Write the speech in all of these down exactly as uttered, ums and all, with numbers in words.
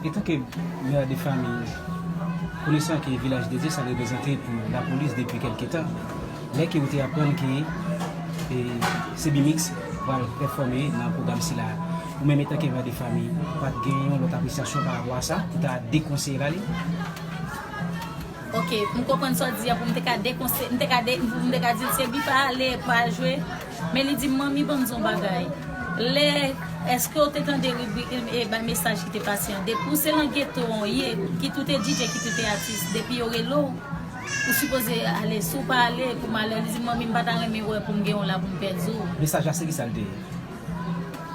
Etanke mè de fanmi, konesan ke Vilaj de Dye sa reprezante pou lapolis depi kèlke tan, lè ke ou te aprann ke e, se Bimix pral pèfòme nan pwogram sila, ou menm etanke mè de fanmi, ou pa t gen yon lòt apresyasyon pa rapò a sa, ou ta dekonseye l ale? Ok, m konprann sa w di a pou m te ka dekonseye, m te ka de, m te ka di l se bi pa ale, pa jwe. Men li di m, manmi, ban m di yon bagay. Lè, èske w te tande ribrik e bay mesaj ki te pase an? Depi w se nan geto an w ye, kit ou te DJ, kit ou te atis, depi yo rele w, ou sipoze ale. Si w pa ale, pou malè, li di m, manmi, m pa ta renmen wè pou m gen w la pou m pèdi w. Mesaj la se ki sa l te ye?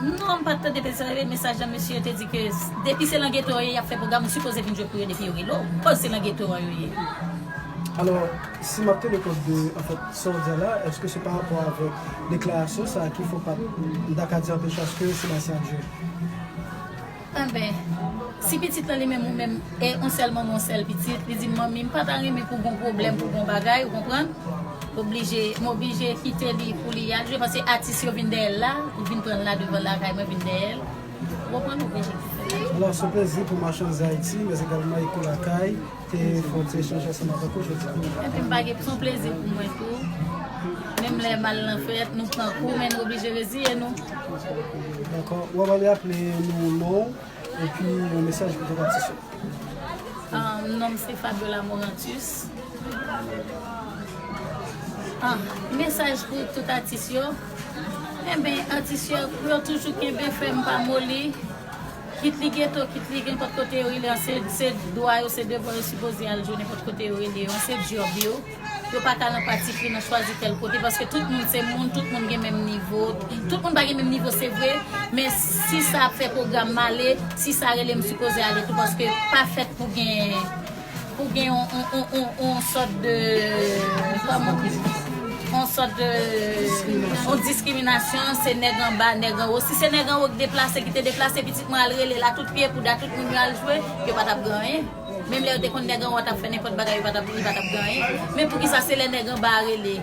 Non, m pa t tande mesaj la, mesaj la, mesye yo te di ke depi se nan geto an yo ye, y ap fè pwogram, ou sipoze vin jwe pou yo depi yo rele w. Koz se nan geto an yo ye. Alò, si m ap teni kont de, anfèt, sa w di a la, èske se pa rapò avèk deklarasyon sa a ki fè w pa t, m ta ka di anpeche aske Sebastien ap jwe? Enben, si pitit lan li menm ou menm, e yon sèl manman, yon sèl pitit, li di m, manmi, m pa ta renmen pou gon pwoblèm, pou gon bagay, ou konprann? Oblije, m oblije kite li pou li al jwe, paske atis yo vin dèyè l la, ou vin pran l la devan lakay mwen, vin dèyè l. Ou konprann, oblije kite l. Alò, se yon plezi pou m a Channel Haiti, men egalman Eko Lakay, te fè yon ti echanj ansanm avèk ou jodi a. Enben, m pa gen, se yon plezi pou mwen tou. Menm lè mal lan fèt, nou pran kou, men nou oblije reziye nou. Dakò. W ap ale aple nou non w, epi yon mesaj pou tout atis yo. Ah, non m se Fabiola Morantus. Ah, mesaj pou tout atis yo. Enben, atis yo, pou yo toujou kenbe fèm, pa moli. Kit li geto, kit li nenpòt kote yo rele an, se, se dwa yo, se devwa yo, sipoze al jwe nenpòt kote yo rele yo an, se djòb yo. Yo pa ka nan pati pri nan chwazi tèl kote, paske tout moun se moun, tout moun gen menm nivo. Tout moun pa gen menm nivo, se vre, men si sa ap fè pwogram m ale, si sa rele m sipoze ale tou, paske pa fèt pou gen, pou gen yon, yon, yon, yon, yon sòt de, kòman, yon sòt de, yon diskriminasyon, se nèg anba, nèg anwo. Si se nèg anwo ki deplase, ki te deplase, pitit mwen al rele la, tout pye pou da, tout moun yo al jwe, yo pa t ap gen anyen. Menm lè yo te konn nèg anwo a t ap fè nenpòt bagay, yo pa t ap, li pa t ap gen anyen. Men poukisa se lè nèg anba a rele?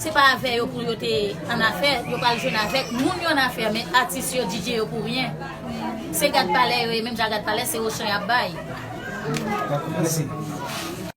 Se pa avè yo pou yo te annafè, yo pral jwenn avèk moun yo annafè, men atis yo, DJ yo pou ryen. Se gad palè yo ye, menm jan gad palè se ochan y ap bay. Dakò, mèsi.